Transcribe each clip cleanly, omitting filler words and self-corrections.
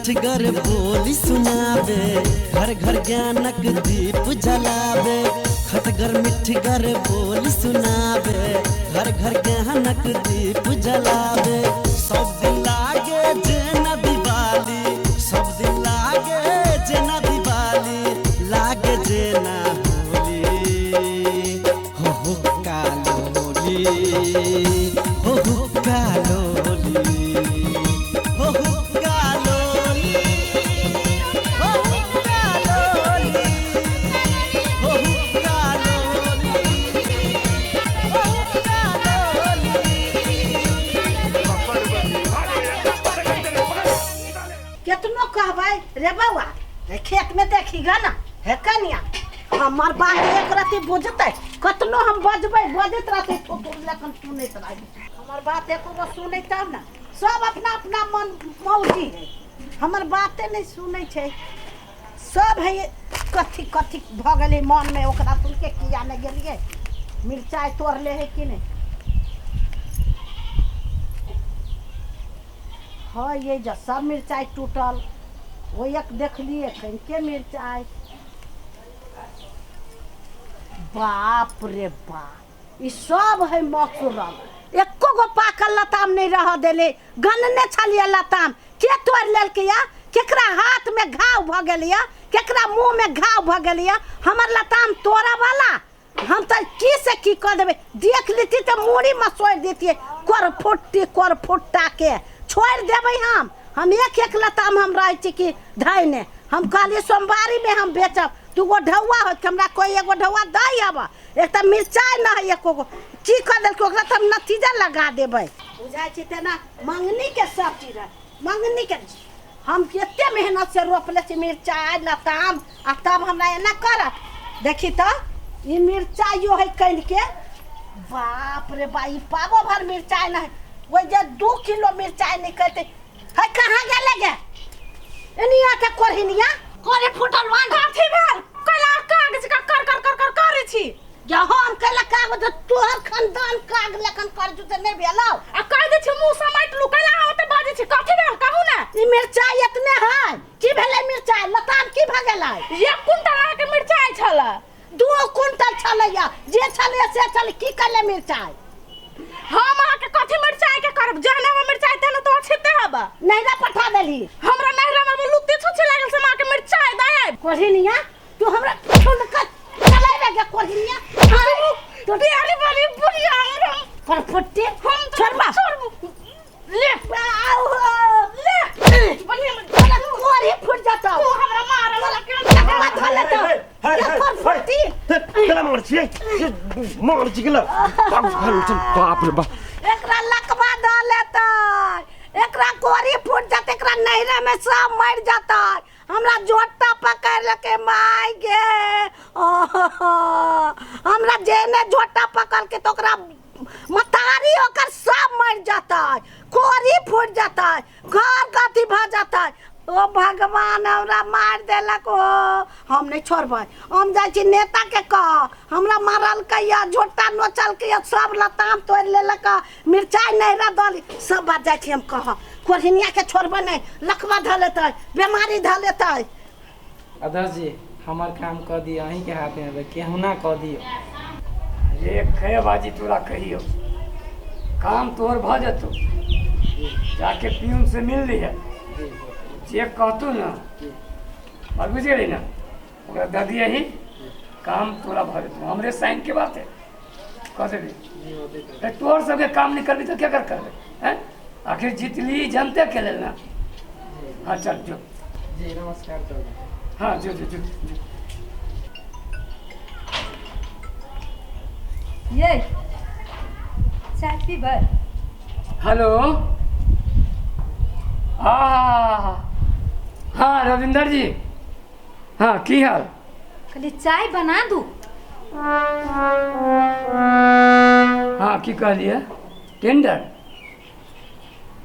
मिठगर बोली सुनाबे, घर घर ज्ञानक दीप जलाबे। खटगर मिठगर बोली सुनाबे, घर घर ज्ञानक दीप जलाबे। सब दिन लागे जेना दिवाली, सब दिन लागे जेना दिवाली, लागे जेना होली। हो हो कालोली, हो हो कालोली, हो हो कालोली, हो हो कालोली, हो हो कालोली, हो हो कालोली। केतनो कहबै रे बौआ, हे खेत में देखी ग ना, हे कनिया हमर बात एक रति बुझतै? कतनो हम बजबै, बजैत रहतै थोथुर, लेकिन सुनैत रहै हमर बात एको गो सुनै तब ने। सब अपना अपना मन मौजी है, हमर बाते नहि सुनै छै सब। है कथी कथी भऽ गेलै मनमे ओकरा सुनके। किया नहि गेलियै? मिरचाइ तोड़ले है कि नहि? हँ, ये जे सब मिरचाइ टूटल, ओहि एक देखलियै कनिके मिरचाइ। बाप रे बाप, ई सब है मसुरल, एको गो पाकल लताम नहि रह देले। गनने छलियै लताम, के तोड़ि लेलकै या? केकरा हाथ में घाव भऽ गेल या? केकरा मुँह में घाव भऽ गेल या? हमर लताम तोड़ऽ वाला हम तऽ की से की कऽ देबै। देख लेती तऽ मूड़ी मसोड़ि देतियै। कर फुट्टी कर फुट्टा के छोड़ि देबै हम। हम एक एक लताम हम रहै छी कि धैने। हम कहलियै सोमवारीमे हम बेचब, दूगो ढौआ होत हमरा, कोइ एगो ढौआ दै आब। एक तऽ मिरचाइ नहि है एको गो। की कऽ देलकै ओकरा तऽ हम नतीजा लगा देबै। बुझाइ छै तेना मङ्गनीके सब चीज रहै मङ्गनीके। हम एते मेहनत से रोपले छी मिरचाइ लताम, आ तब हमरा एना करत? देखी तऽ ई मिरचाइयो है कनिके। बाप रे बा, ई पाबो भर मिरचाइ नहि। ओहि जे 2 किलो मिरचाइ निकलतै है। कहाँ गेले गे? एनिया के कोढ़िनिया कोरे फुटल वान। कथी भेल? कैला कागज का कर कर कर कर करै छी? या हम कैला कागज? तोहर खानदान काग लेखन कर जुते नहि भेलौ। आ कहि दै छी मुँह समेट लू। कैला अहाँ ओते बाजै छी? कथी भेल, कहू ने। ई मिरचाइ एतने है? की भेलै मिरचाइ लताम? की भऽ गेलै? 1 कुंटल अहाँके मिरचाइ छलै। 2 कुंटल छलैया, जे छलैया से छलै। की करले मिरचाइ? हम अहाँके कथी मिरचाइ के करब? जहने हम मिरचाइ तेहने तो अछिते हब। नैहरा पठा देली। हमरा नैहरा में लुत्ती छुच्छी लागल से हम अहाँके मिरचाइ दे? कोढ़िनिया, तू हमरा छोड़ के चलेबे गे कोढ़िनिया? तू प्यारी वाली बुढ़िया हमरा कर फुट्टी। हम तो छोड़बा। छोड़बू, ले। आउ हो। ले बढ़िया में। तोरा कोढ़ी फुट जतौ। तू हमरा मारे वाला के? लकवा धऽ लेतौ। कर फुट्टी। केना मारै छियै? मारै छी केना? बाप रे बाप। एकरा लकवा दऽ लेतै, एकरा कोरी फूट जेतै, एकरा नैहरे में सब मरि जेतै। हमरा जोटा पकड़ लेके माय गे। ओहो, हमरा जेने झोटा पकड़ के तो ओकरा मतारी ओकर सब मरि जेतै, कोरी फूट जेतै, घर गति भऽ जेतै। ओ भगवान, हमरा मारि देलक। ओ हम नहि छोड़बै, हम जाइ छी नेता के कह, हमरा मारलकै या झोटा नोचलकै या, सब लताम तोड़ि लेलक, मिरचाइ नहि दली, सब बात जाइ छी हम कह। कोढ़िनिया के छोड़बै नहि, लकवा धऽ लेतै, बेमारी धऽ लेतै। अध्यक्ष जी, हमर काम कऽ दिअ, अहीँके हाथमे हेबै, केहुना कऽ दियौ। रे खैबाजी, तोरा कहियो काम तोहर भऽ जेतौ। जाके प्यून से मिल लिहे, जे कहतू ना और बुझि गेली ना, ओकरा दऽ दियही, काम तोरा भऽ जेतौ। हमरे साइन के बात है, कह देबी। ए, तोहर सबके काम नहीं करबी तो क्या कर करबे हैं? आखिर जीतली जनते के लेल ना। हाँ, चल जो। जी, नमस्कार, चल। हाँ, जो जो जो जो। ये चाय पीबै? हेलो, हाँ हाँ, रविंदर जी, हाँ, की हाल? कहली चाय बना दू। हाँ, की कहलियै? टेंडर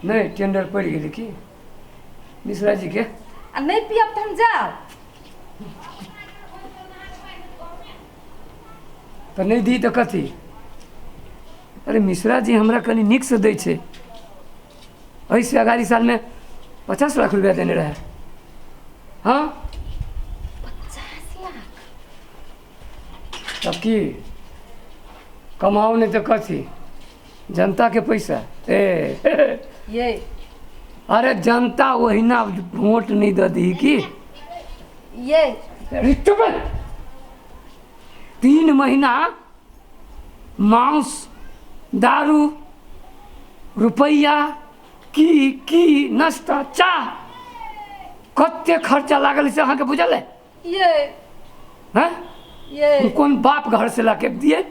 नहि, टेंडर पड़ि गेलै की मिश्रा जी के? आ नहि पियब तऽ हम जाउ। तऽ नहि दी तऽ कथी? अरे मिश्रा जी हमरा कनि नीकसँ दै छै। एहिसँ अगाड़ी सालमे 50 लाख रुपया देने रहै। हाँ। 50 लाख तब की कमाओ नहीं तो कथी जनता के पैसा ए ये अरे जनता वही ना वोट नहीं दे दी की ये। अरे चुप रह। 3 महीना मांस दारू रुपया की नाश्ता चाह कते खर्चा लागल से अहाँके बुझल है? ये हैं? ये कोन बाप घर से लाके दिए?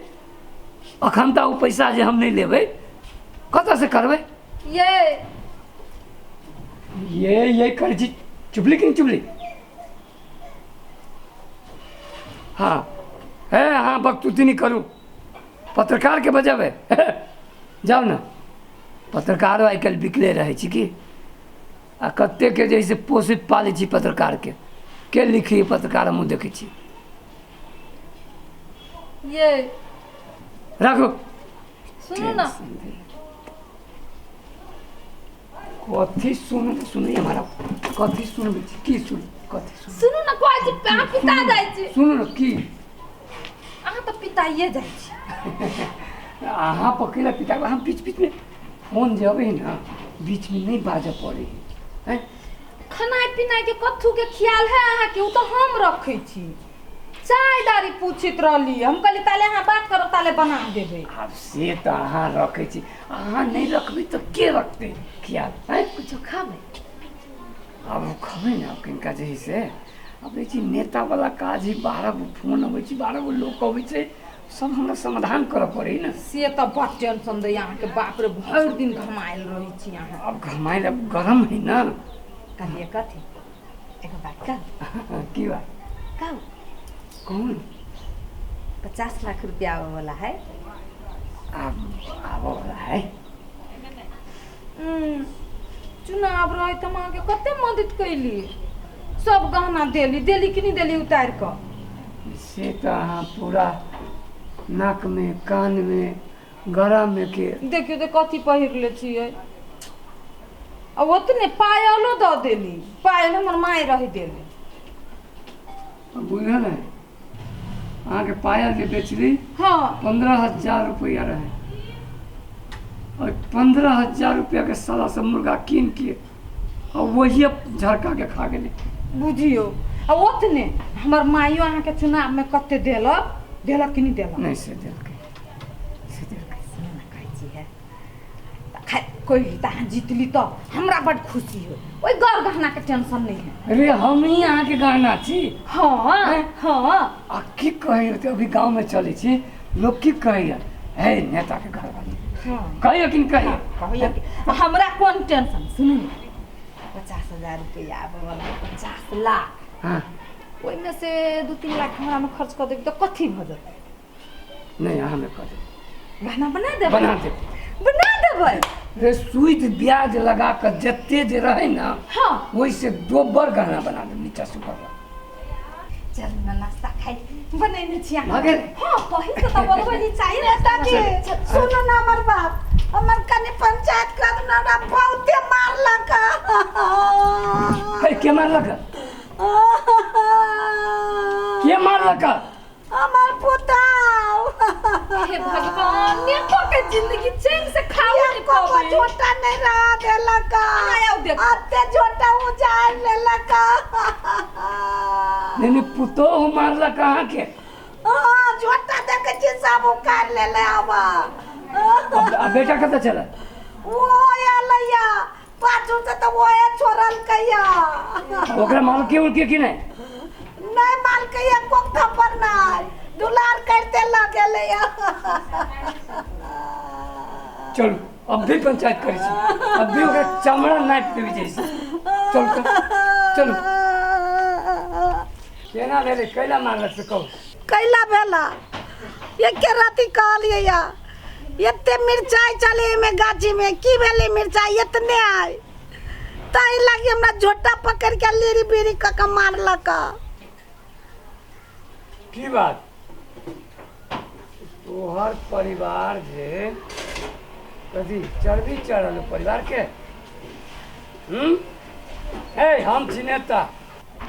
अखन तऽ ओ पैसा जे हम नहीं लेबै कतऽ से करबै? ये करै छी चुपली कि नहीं चुपली? हाँ है हाँ बकतूती नहीं करू, पत्रकार के बजाबै जाउ ने। पत्रकारो आइ काल्हि बिकले रहै छै की आ कतेक जे से पोषित पालै छी पत्रकार के लिखी पत्रकार हमहूँ देखै छी। ये राखू सुनू ना कथी सुनू सुनी हमारा कथी सुनबै छी की सुन कथी सुन सुनू ना कहै छी अहाँ पिता जाइ छी। सुनू ना की अहाँ तऽ पिताइए जाइ छी। अहाँ पकड़ि पिता हम बीच बीच में फोन जे अबै ना बीच में नहीं बाजऽ पड़े हैं। खानाइ पिनाइ के कथू के ख्याल है अहाँके? ओ तऽ हम रखै छी। चाय दारी पूछैत रहली हम, कहली ताले अहाँ बात करब ताले बना देबै। आब से तऽ अहाँ रखै छी, अहाँ नहीं रखबै तऽ के रखतै ख्याल हैं? कुछो खाबै? आब खबै ने किनका जे है से अब देखै छी नेता वाला काज है, 12 गो फोन अबै छै 12 गो लोक अबै छै, सब हमरा समाधान करऽ पड़ै ने। से तऽ बड़ टेंशन दैया अहाँके, बाप रे भरि दिन घमायल रहै छी अहाँ। अब घमायल अब गरम है ना। कहलियै कथी एगो बात कहू? की बात कहू? कौन? 50 लाख रुपया आबै वाला है। आब आबऽ वाला है? चुनाव रहे तऽ हम अहाँके कते मदद कैली, सब गहना देली देली कि नहीं देली उतारि कऽ? से तऽ अहाँ पूरा नाक में कान में गला में के देखियौ तऽ कथी पहिरले छियै। आ ओतने पायलो दऽ देली, पायल हमर माय रहि देली। बुझल है अहाँके पायल जे बेचली हाँ 15,000 रुपया रहे और 15,000 रुपया के साला सब मुर्गा कीन के और वही झड़का के खा गेलै बुझियौ। आ ओतने हमर माइयो अहाँके चुनाव में कते देलक देलक कि नहीं देलक? नहीं से देलकै से देलकै। सुनू ना कहै छी है कोई तऽ अहाँ जीतली तऽ हमरा बड खुशी हो, ओहि गर गहना के टेंशन नहीं है। अरे हम ही अहाँके गहना छी। हाँ हाँ। आ की कहै अभी गाँव में चलै छी लोग की कहैया है नेता के घरवाली। हाँ कहैया कि नहीं कहैया? कहैया कि हमरा कोन टेंशन। सुनू ना 50,000 रुपया आबै वाला 50 लाख। हाँ ओहिमे से 2-3 लाख हमरा में खर्च कऽ देबै तऽ कथी भऽ जेतै? नहीं अहाँ में कऽ देबै, गहना बना देबै। बना देबै बना देबै रे सूद ब्याज लगा कऽ जते जे रहै ना हाँ ओहिसे दोबर गहना बना देब नीचा से ऊपर। चल ना नाश्ता खाइ बनेने छी अहाँ। भऽ गेल? हाँ तही से तऽ बोलबै नहीं चाहिए नेताजी सुनू ना हमर बात, हमर कनि पंचायत कर ना हमरा बहुते मारलक। है के मारलक? के मारलक? हमर पुताव। हे भगवान नेतो के जिंदगी चैन से खाओ नहीं एको गो पाबै। झोटा नहीं रह देलक, आउ देखो। अते झोटा उजाड़ लेलक। नहीं नहीं पुतोह मारलक अहाँ के? हाँ झोटा देखे छी सब उखाड़ लेले। अब अब बेटा कतऽ चलल? वो आलैया पाछू से तऽ वो छोड़लकैया। ओकरा मारलकै उलकै कि नहीं? नहीं मारलकैया एको थप्पड़ नहीं, दुलार करते लगेलैया। चलू अब भी पंचायत करै छी, अब भी ओकरा चमड़ा नापि देबै जैसे। चलू चलू। केना भेलै कैला मारलक से कहू? कैला भेला एके राति कहलियै या एते मिरचाइ चले एहिमे गाछी में, की भेलै मिरचाइ एतने आय ताहि लागी हमरा झोटा पकड़ के लीरी बीरी कऽ के मारलक। की बात तोहर परिवार जे कथी चर्बी चढ़ल परिवार के? हे हम छी नेता,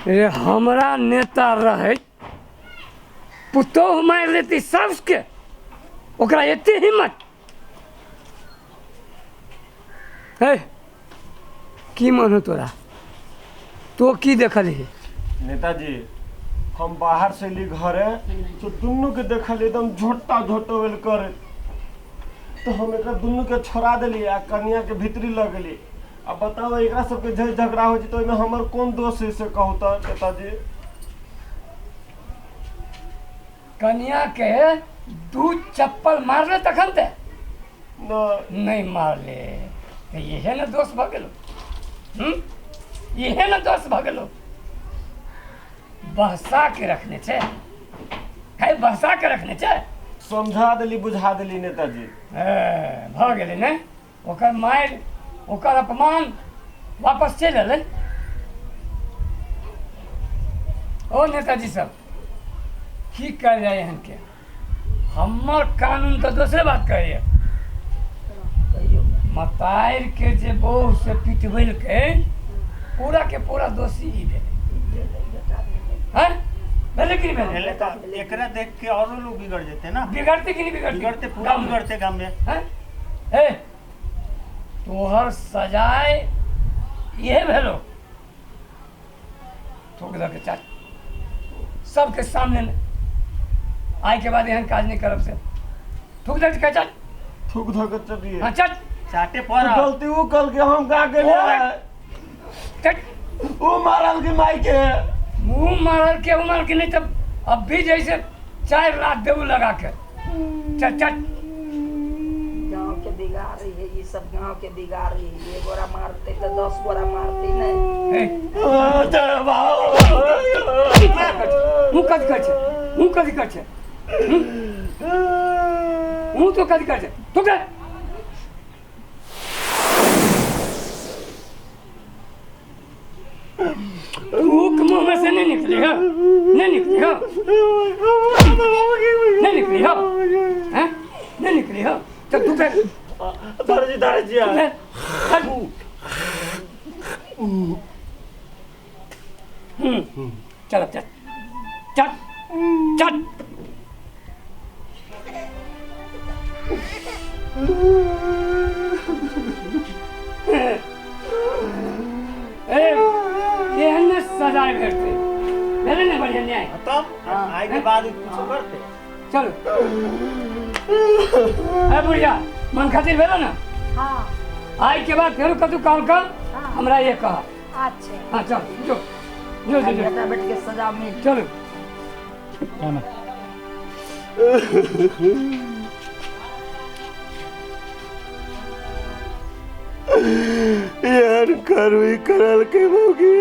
रे हमरा नेता रहै पुतोह मारि लेती सबके, ओकरा एते हिम्मत है? की मन हो तोरा, तो की देखलही? नेताजी हम बाहर से ली घरे तो दुनू के देखल एकदम झोटा झोटो करे, तो हम एकरा दुनू के छोड़ा देली आ कनिया के भीतरी लग गेली। अब बताओ एकरा सबके झगड़ा हो जतो, ओहिमे हमर कोन दोष है से कहू त नेताजी? कनिया के दू चप्पल मारले तखन ते नहीं मारले तो इहे ने दोष भ गेलो। इहे ने दोष भ गेलो। बहसा के रखने छे, है बहसा के रखने छे। समझा देली बुझा देली नेताजी। भ गेलै ने, ओकर मारि ओकर अपमान वापस चलि एलै। ओ नेताजी सब की कयल जाय एहन के? हमर कानून तऽ दोसरे बात कहैए। मतारि के जे बहू से पिटबेलकै पूरा के पूरा दोषी ई भेलै। हैं भेलै कि नहीं भेलै? तऽ एकरा देख के औरो लोग बिगड़ जेते ना। बिगड़ते कि नहीं बिगड़ते? बिगड़ते, पूरा बिगड़ते गाम में। हैं ए तोहर सजाए इहे भेलो, ठोक दऽ के चाट सबके सामने। आइ के बाद एहन काज नहीं करब से। ठोक दऽ के चाट, थूक धऽ के चलिए। हाँ चट चाटे पर गलती ऊ कल के हम का गेलियै, चट ऊ मारल के माई के मुँह मारल के उमर के नहीं तब अब भी जैसे 4 लाख देबू लगा के चट चट। गाँव के बिगाड़ रही है ये सब, गाँव के बिगाड़ रही है। एक गोरा मारते तो 10 गोरा मारते नहीं। मुँह कथी कर छे, मुँह कथी कर छे, मुँह तो कथी कर छे? ठोक दे। थूक मुँह में से नहीं निकली है, नहीं निकली है, नहीं निकली है, हैं नहीं निकली है। चल तू कर दादाजी दादाजी चल चल चल चल। ए सजाए भेटते भेलै ने बढ़िया न्याय। तब आइ के बाद कुछो करते। चलो ए बुढ़िया मन खातिर भेलो ना? हाँ। आइ के बाद फेर कतू काम कर हमरा ये कहा। अच्छा हाँ चल जो जो जो बेटा बेटी के सजा मिल। चलो यार करवी करल के भोगी।